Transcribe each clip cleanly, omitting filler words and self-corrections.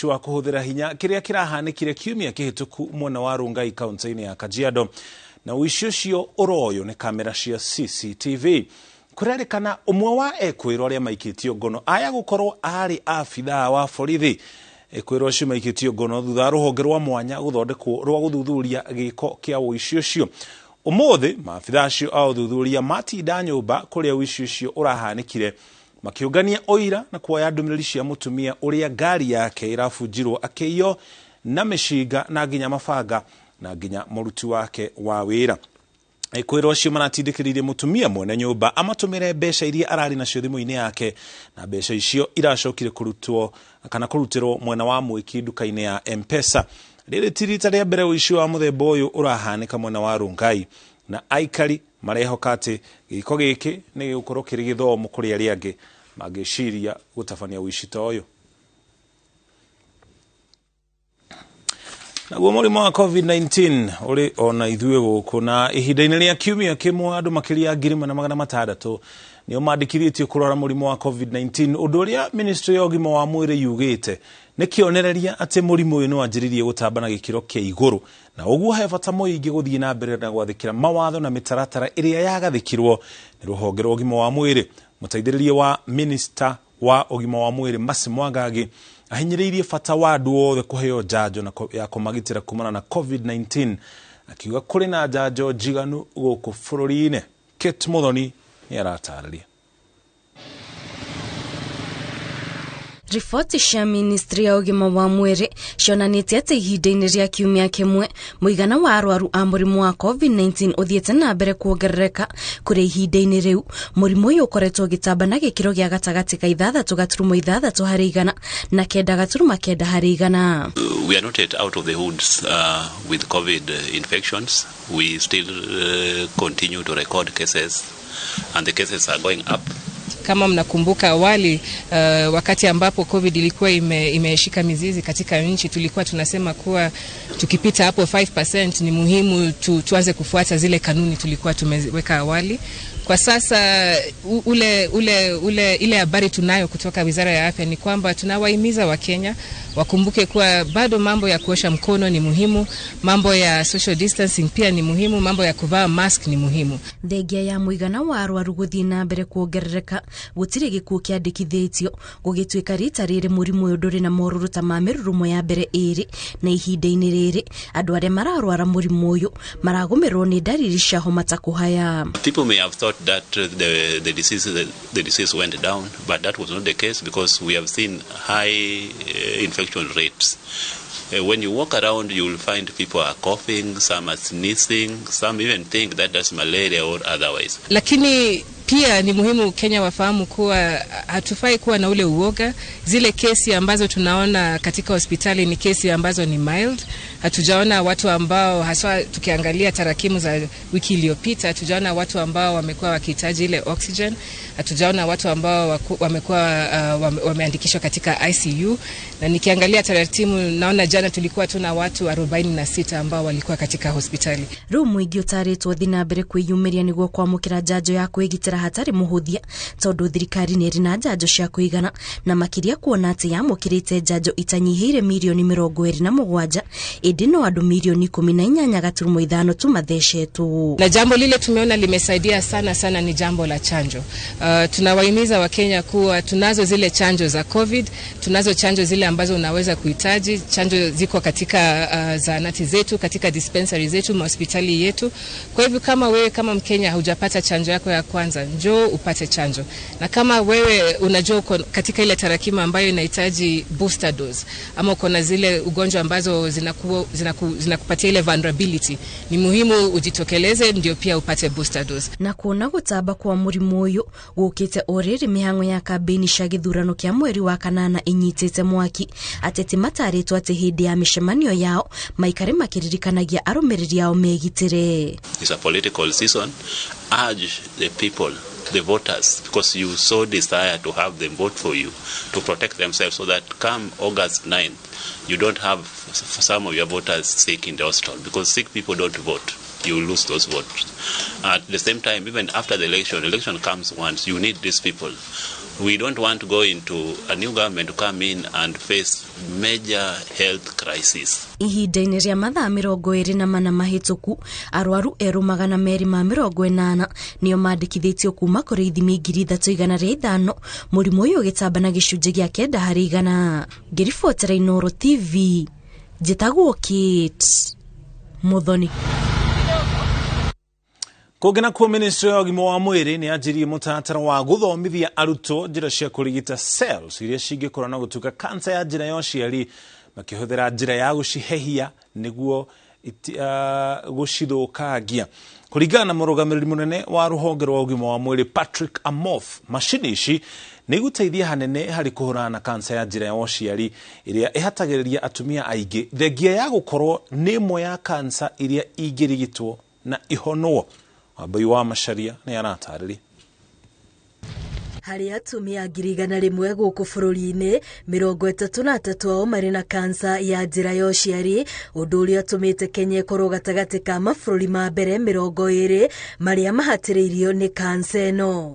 Wa kũhũthĩra hinya kĩrĩa kĩrahanĩkire kiumia kĩhĩtũku mwena wa Rongai kaunti-inĩ ya Kajiado, na ũici ũcio ũroywo nĩ kamera cia CCTV. Kũrerĩkana ũmwe wa ekwĩrwo arĩa maikĩtio ngono aya gũkorwo arĩ abithaa wa borithi. Ekwĩrwo acio maikĩtio ngono thutha wa rũhonge rwa mwanya gũthondekwo rwa gũthuthuria gĩko kĩa ũici ũcio. Ũmũthĩ maabithaa acio a ũthuthuria matinda nyũmba kũrĩa ũici ũcio ũrahanĩkire, makĩũngania ũira na kuoya ndũmĩrĩri cia mũtumia ũrĩa ngari yake ĩrabunjirwo akĩiywo na mĩcinga na nginya mabanga na nginya mũruti wake wa wĩra. Ekwĩrwo acio maratindĩkĩrĩirie mũtumia mwene nyũmba amatũmĩre mbeca iria ararĩ nacio thimũ-inĩ yake, na mbeca icio iracokire kũrutwo kana kũrutĩrwo mwena wa Mwĩki nduka-inĩ ya M-Pesa. Rĩrĩ ti rita rĩa mbere ũici wa mũthemba ũyũ ũrahanĩka mwena wa Rongai, na aikari marehoka atĩ gĩko gĩkĩ nĩ gĩgũkorwo kĩrĩ gĩthomo kũrĩ arĩa angĩ mangĩciria gũtabania ũici ta ũyũ. Naguo mũrimũ wa COVID-19 ũrĩ ona ithuĩ gũkũ, na ihinda-inĩ rĩa kiumia kĩmwe andũ makĩria 1600 nĩo mandĩkithĩtio kũrwara mũrimũ wa COVID-19, ũndũ ũrĩa ministry ya ũgima wa mwĩrĩ yugĩte nĩ kĩonereria atĩ mũrimũ ũyũ nĩ wanjĩrĩirie gũtamba na gĩkĩro kĩa igũrũ, na ũguo he bata mũingĩ gũthiĩ na mbere na gwathĩkĩra mawatho na mĩtaratara ĩrĩa yagathĩkirwo nĩ rũhonge rwa ũgima wa mwĩrĩ. Mũteithĩrĩria wa minister wa ũgima wa mwĩrĩ Mercy Mwangangi ahinyĩrĩirie bata wa andũ othe kũheo njanjo na ya kũmagitĩra kumana na COVID-19, akiuga kũrĩ na njanjo njiganu gũkũ bũrũri-inĩ. Kate Muthoni nĩ aratarĩria. Riboti cia ministry ya ũgima wa mwĩrĩ cionanĩtie atĩ ihinda-inĩ rĩa kiumia kĩmwe mũigana wa arwaru a mũrimũ wa COVID-19 ũthiĩte na mbere kuongerereka, kũrĩa ihinda-inĩ rĩu mũrimũ ũyũ ũkoretwo ũgĩtamba na gĩkĩro gĩa gatagatĩ ka 6.6 harĩ igana na 9.9 harĩ igana. We are not yet out of the woods with COVID infections. We still continue to record cases, and the cases are going up. Kama mnakumbuka awali, wakati ambapo COVID ilikuwa imeshika mizizi katika nchi, tulikuwa tunasema kuwa tukipita hapo 5% ni muhimu tuanze kufuata zile kanuni tulikuwa tumeweka awali. Kwa sasa ile habari tunayo kutoka Wizara ya Afya ni kwamba tunawahimiza Wakenya wakumbuke kuwa bado mambo ya kuosha mkono ni muhimu, mambo ya social distancing pia ni muhimu, mambo ya kuvaa mask ni muhimu. Thengia ya mũigana wa arwaru gũthiĩ na mbere kuongerereka, gũtirĩ gĩkuũ kĩandĩkithĩtio, gũgĩtuĩka rita rĩrĩ mũrimũ ũyũ ndũrĩ na morũrũ ta ma mĩrurumo ya mbere ĩrĩ, na ihinda-inĩ rĩrĩ andũ arĩa mararwara mũrimũ ũyũ maragũmĩrwo nĩ ndariri cia homa ta kũhaya. People may have thought that the disease went down, but that was not the case, because we have seen high infection rates. When you walk around, you will find people are coughing, some are sneezing, some even think that that's malaria or otherwise. Lakini pia ni muhimu Kenya wafahamu kuwa hatufai kuwa na ule uoga. Zile kesi ambazo tunaona katika hospitali ni kesi ambazo ni mild. Hatujaona watu ambao, haswa tukiangalia tarakimu za wiki iliyopita, hatujaona watu ambao wamekuwa wakihitaji ile oxygen. Hatujaona watu ambao wamekuwa wameandikishwa katika ICU. Na nikiangalia taratibu naona jana tulikuwa tuna watu 46 ambao walikuwa katika hospitali. Rĩu mũingĩ ũtarĩtwo thiĩ na mbere kwĩyumĩria nĩguo kwamũkĩra njanjo ya kwĩgitĩra hatarĩ mũhũthia, tondũ thirikari nĩ ĩrĩ na njanjo cia kũigana, na makĩria kuona atĩ yamũkĩrĩte njanjo itanyihĩire mirioni 27, ĩndĩ no andũ mirioni 18.5 tu mathecetwo. Na jambo lile tumeona limesaidia sana sana ni jambo la chanjo. Tunawahimiza Wakenya kuwa tunazo zile chanjo za COVID, tunazo chanjo zile ambazo unaweza kuhitaji, chanjo ziko katika zahanati zetu, katika dispensary zetu, mahospitali yetu. Kwa hivyo kama wewe kama Mkenya hujapata chanjo yako ya kwanza, njoo upate chanjo. Na kama wewe unajua uko katika ile tarakimu ambayo inahitaji booster dose, ama uko na zile ugonjwa ambazo zinakupatia ile vulnerability, ni muhimu ujitokeleze ndio pia upate booster dose. Na kuona gũtamba kwa mũrimũ ũyũ gũkĩte o rĩrĩ mĩhang'o ya kambĩini cia gĩthurano kĩa mweri wa kanana ĩnyitĩte mwaki, ateti matarĩtwo atĩ hĩndĩ ya mĩcemanio yao maikare makĩririkanagia arũmĩrĩri ao megitĩre. It's a political season. Urge the people, the voters, because you so desire to have them vote for you, to protect themselves so that come August 9th, you don't have some of your voters sick in the hospital, because sick people don't vote. You lose those votes. At the same time, even after the election, election comes once, you need these people We don't want to go into a new government to come in and face major health crisis. Ihinda-inĩ rĩa mathaa 24 mahĩtũku, arwaru erũ 280 nĩo mandĩkithĩtio kuma kũrĩ ithimi 3105, mũrimũ ũyũ ũgĩtamba na gĩcunjĩ gĩa 9 harĩ igana. Ngĩribotera Inooro TV, njĩtagwo Kate Muthoni. Kũngĩ nakuo, ministry ya ũgima wa mwĩrĩ nĩ yanjirie mũtaratara wa gũthomithia arutwo njĩra cia kũrigita cells iria cingĩkũra na gũtuĩka kansa ya njĩra ya ũciari, makĩhũthĩra njĩra ya gũcihehia nĩguo gũcithũkangia. Kũringana na mũrũgamĩrĩri mũnene wa rũhonge rwa ũgima wa mwĩrĩ Patrick Amoth, macini ici nĩ igũteithia hanene harĩ kũhũrana na kansa ya njĩra ya ũciari ĩrĩa ĩhatagĩrĩria atumia aingĩ, thengia ya gũkorwo nĩ ĩmwe ya kansa iria ingĩrigitwo na ihonwo. Wambui wa Macharia nĩ aratarĩria. Harĩ atumia 100,000 gũkũ bũrũri-inĩ, 33 ao marĩ na kansa ya njĩra ya ũciari, ũndũ ũrĩa ũtũmĩte Kenya ĩkorwo gatagatĩ ka mabũrũri ma mbere 20 marĩa mahatĩrĩirio nĩ kansa ĩno.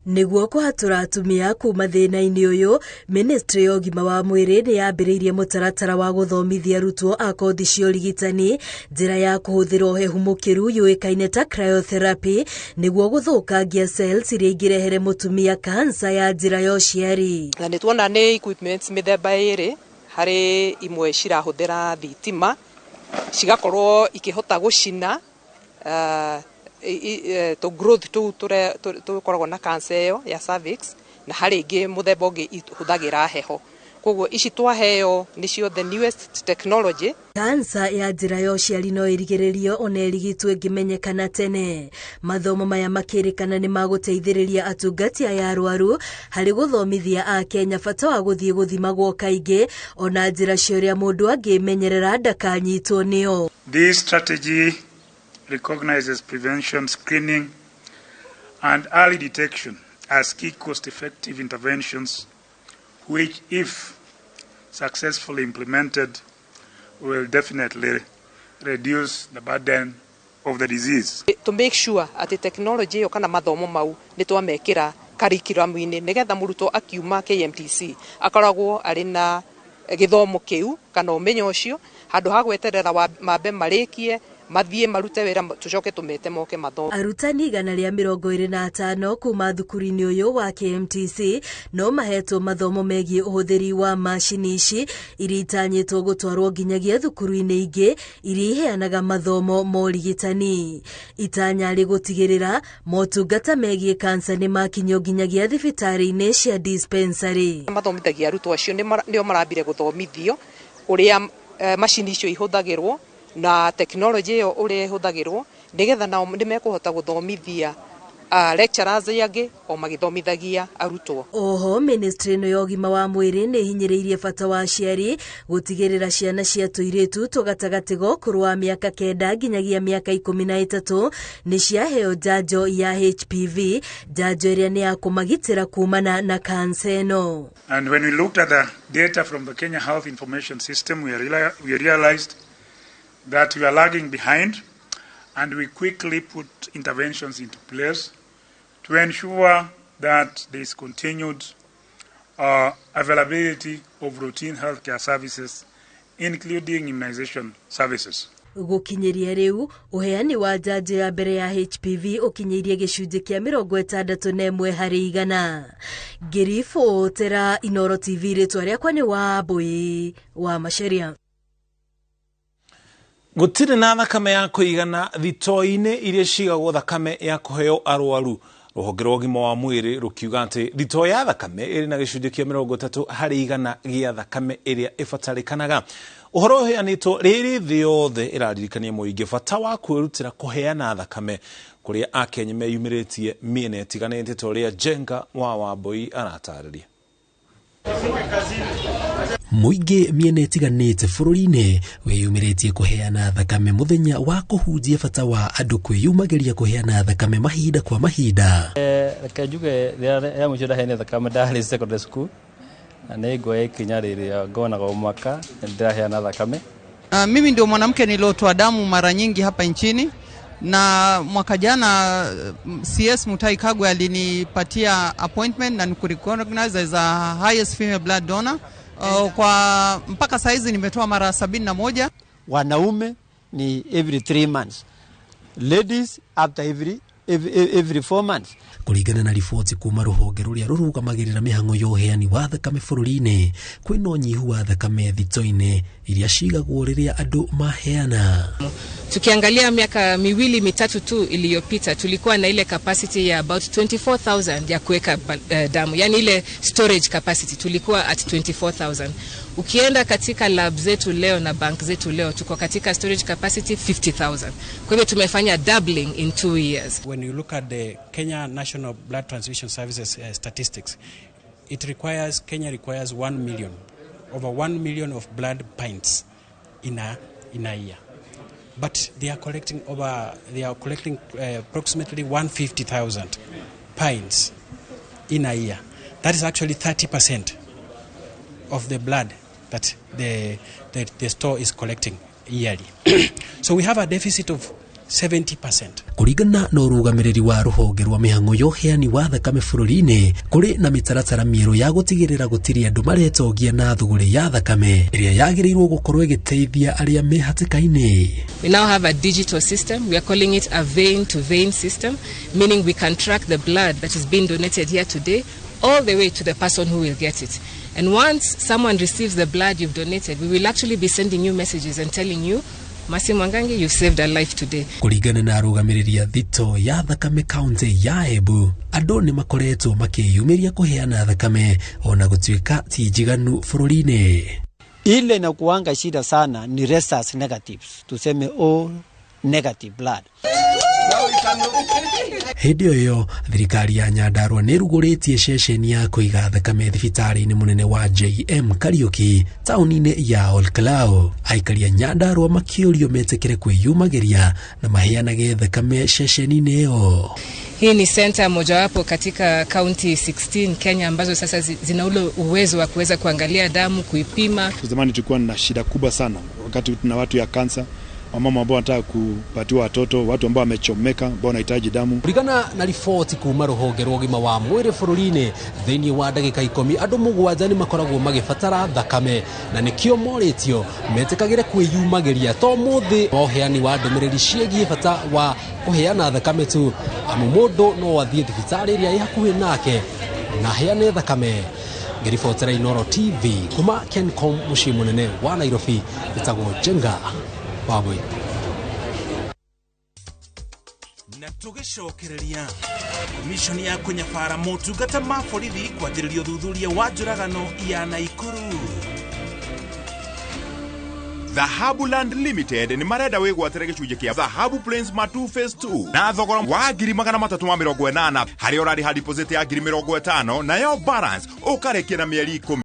Nĩguo kũhatũra atumia kuma thĩna-inĩ ũyũ, ministry ya ũgima wa mwĩrĩ nĩ yambĩrĩirie mũtaratara wa gũthomithia arutwo a kothi cia ũrigitani njĩra ya kũhũthĩra ũhehu mũkĩru yũĩkaine ta cryotherapy nĩguo gũthũkangia cells iria ingĩrehere mũtumia kansa ya njĩra ya ũciari. Na nĩ tuona nĩ equipments mĩthemba ĩrĩ, harĩ imwe cirahũthĩra thitima cigakorwo ikĩhota gũcina to growth tũu tũkoragwo na cancer ĩyo ya cervix, na harĩ ĩngĩ mũthemba ũngĩ ihũthagĩra heho. Koguo ici twaheo nĩcio the newest technology. Kansa ya njĩra ya ũciari no ĩrigĩrĩrio ona ĩrigitwo ĩngĩmenyekana tene. Mathomo maya makĩrĩkana nĩ magũteithĩrĩria atungati aya arwaru harĩ gũthomithia Akenya bata wa gũthiĩ gũthimagwo kaingĩ ona njĩra cia ũrĩa mũndũ angĩmenyerera ndakanyitwo nĩyo. This strategy recognizes prevention, screening, and early detection as key cost-effective interventions which, if successfully implemented, will definitely reduce the burden of the disease. To make sure atĩ technology ĩyo kana mathomo mau nĩ twamekĩra curriculum-inĩ nĩgetha mũrutwo akiuma KMTC akoragwo arĩ na gĩthomo kĩu kana ũmenyo ũcio, handũ ha gweterera mambe marĩkie mathiĩ marute wĩra tũcoke tũmete moke mathomo. Arutani 125 kuma thukuru-inĩ ũyũ wa KMTC no mahetwo mathomo megiĩ ũhũthĩri wa macini ici iria itanyĩtwo gũtwarwo nginyagia thukuru-inĩ ingĩ iria iheanaga mathomo ma ũrigitani. Itanya rĩ gũtigĩrĩra motungata megiĩ kansa nĩ makinyio nginyagia thibitarĩ-inĩ cia dispensary. Mathomithagia arutwo acio nĩo marambire gũthomithio ũrĩa macini icio ihũthagĩrwo na tekinoronjĩ ĩyo ũrĩa ĩhũthagĩrwo nĩgetha nao nĩmekũhota gũthomithia lecturers angĩ o magĩthomithagia arutwo. Oho ministry ĩno ya ũgima wa mwĩrĩ nĩ ĩhinyĩrĩirie bata wa aciari gũtigĩrĩra ciana cia tũirĩtu tũgatagatĩ ga ũkũrũ wa mĩaka 9 nginyagia mĩaka 13 nĩ ciaheo njanjo ya HPV, njanjo ĩrĩa nĩ ya kũmagitĩra kumana na kansa ĩno. And when we looked at the data from the Kenya Health Information System, we realized that we are lagging behind, and we quickly put interventions into place to ensure that there is continued availability of routine healthcare services, including immunization services. Gũkinyĩria rĩu ũheani wa njanjo ya mbere ya HPV ũkinyĩirie gĩcunjĩ kĩa 61 harĩ igana. Ngĩribotera Inooro TV, rĩtwa rĩakwa nĩ Wambui wa Macharia. Gũtirĩ na thakame ya kũigana thitoo-inĩ iria cigagwo thakame ya kũheo arwaru. Rũhonge rwa ũgima wa mwĩrĩ rũkiuga atĩ thitoo ya thakame ĩrĩ na gĩcunjĩ kĩa 30 harĩ igana gĩa thakame ĩrĩa ĩbatarĩkanaga. Ũhoro ũheanĩtwo rĩrĩ thĩ yothe ĩraririkania mũingĩ bata wa kwĩrutĩra kũheana thakame kũrĩa Akenya meyumĩrĩtie mĩena ĩtiganĩte ta ũrĩa Jenga wa Wambui aratarĩria. Mũingĩ mĩena ĩtiganĩte bũrũri-inĩ wĩyumĩrĩtie kũheana thakame mũthenya wa kũhunjia bata wa andũ kwĩyumagĩria kũheana thakame mahinda kwa mahinda. Reke njuge rĩrĩa mũico ndaheanire thakame ndarĩ secondary school, na nĩ nguoya ikinya rĩrĩa ngonaga o mwaka ndĩraheana thakame. Mimi ndio mwanamke niliotoa damu mara nyingi hapa nchini. Na mwaka jana CS Mutahi Kagwe alinipatia appointment na nikurecognize as a highest female blood donor. Kwa mpaka saizi nimetoa mara 71. Wanaume ni every 3 months, ladies after every 4 months. Kũringana na riboti kuma rũhonge rũrĩa rũrũgamagĩrĩra mĩhang'o ya ũheani wa thakame bũrũri-inĩ, kwĩna ũnyihu wa thakame thito-inĩ iria cigagwo rĩrĩa andũ maheana. Tukiangalia miaka miwili mitatu tu iliyopita, tulikuwa na ile capacity ya about 24,000 ya kuweka damu, yani ile storage capacity tulikuwa at 24,000. Ukienda katika lab zetu leo na bank zetu leo, tuko katika storage capacity 50,000. Kwa hivyo tumefanya doubling in 2 years. When you look at the Kenya National Blood Transfusion Services statistics, Kenya requires 1 million, over 1 million of blood pints in a year. But they are collecting approximately 150,000 pints in a year. That is actually 30% of the blood that the store is collecting yearly. So we have a deficit of 70%. Kũringana na ũrũgamĩrĩri wa rũhonge rwa mĩhang'o ya ũheani wa thakame bũrũri-inĩ, kũrĩ na mĩtaratara mĩerũ ya gũtigĩrĩra gũtirĩ andũ maretongia na thũgũrĩ ya thakame ĩrĩa yagĩrĩirwo gũkorwo ĩgĩteithia arĩa me hatĩka-inĩ. We now have a digital system. We are calling it a vein to vein system, meaning we can track the blood that is being donated here today all the way to the person who will get it. And once someone receives the blood you've donated, we will actually be sending you messages and telling you, Mercy Mwangangi, you've saved a life today. Kũringana na arũgamĩrĩri a thito ya thakame kaunti ya Embu, andũ nĩ makoretwo makĩyumĩria kũheana thakame ona gũtuĩka ti njiganu bũrũri-inĩ. Ile inakuanga shida sana ni rhesus negatives, tuseme O negative blood. Hĩndĩ ĩyo thirikari ya Nyandarua nĩ ĩrugũrĩtie ceceni ya kũiga thakame thibitarĩ-inĩ mũnene wa JM Kariuki taũni-inĩ ya Olkalau. Aikari a Nyandarua makĩũrio metĩkĩre kwĩyumagĩria na maheanage thakame ceceni-inĩ ĩyo. Hii ni center mojawapo katika county 16 Kenya ambazo sasa zina ule uwezo wa kuweza kuangalia damu, kuipima. Zamani tulikuwa na shida kubwa sana wakati tuna watu ya kansa, wamama ambao wanataka kupatiwa watoto, watu ambao wamechomeka, ambao wanahitaji damu. Kulingana na riboti kuma rũhonge rwa ũgima wa mwĩrĩ bũrũri-inĩ, thĩinĩ wa ndagĩka 10 andũ 7 nĩ makoragwo magĩbatara thakame, na nĩkĩo morĩtio metĩkagĩre kwĩyumagĩria to mũthĩ wa ũheani wa ndũmĩrĩri ciĩgiĩ bata wa kũheana thakame tu, amu mũndũ no athiĩ thibitarĩ ĩrĩa ĩ hakuhĩ nake na aheane thakame. Ngĩribotera Inooro TV kuma Kencom mũciĩ mũnene wa Nairobi, ĩtagwo Jenga Wabwe. Na tũgĩcokereria komishoni ya kũnyabara motungata ma borithi kwanjĩrĩria ũthuthuria wa njũragano ya Naikuru. Dhahabu Land Limited nĩ marenda wĩgwatĩre gĩcunjĩ kĩa Dhahabu Plains Matu Phase 2 na thogora wa 380,000 harĩa ũrarĩha deposit ya 50,000 nayo balance ũkarĩkia na mĩeri 10.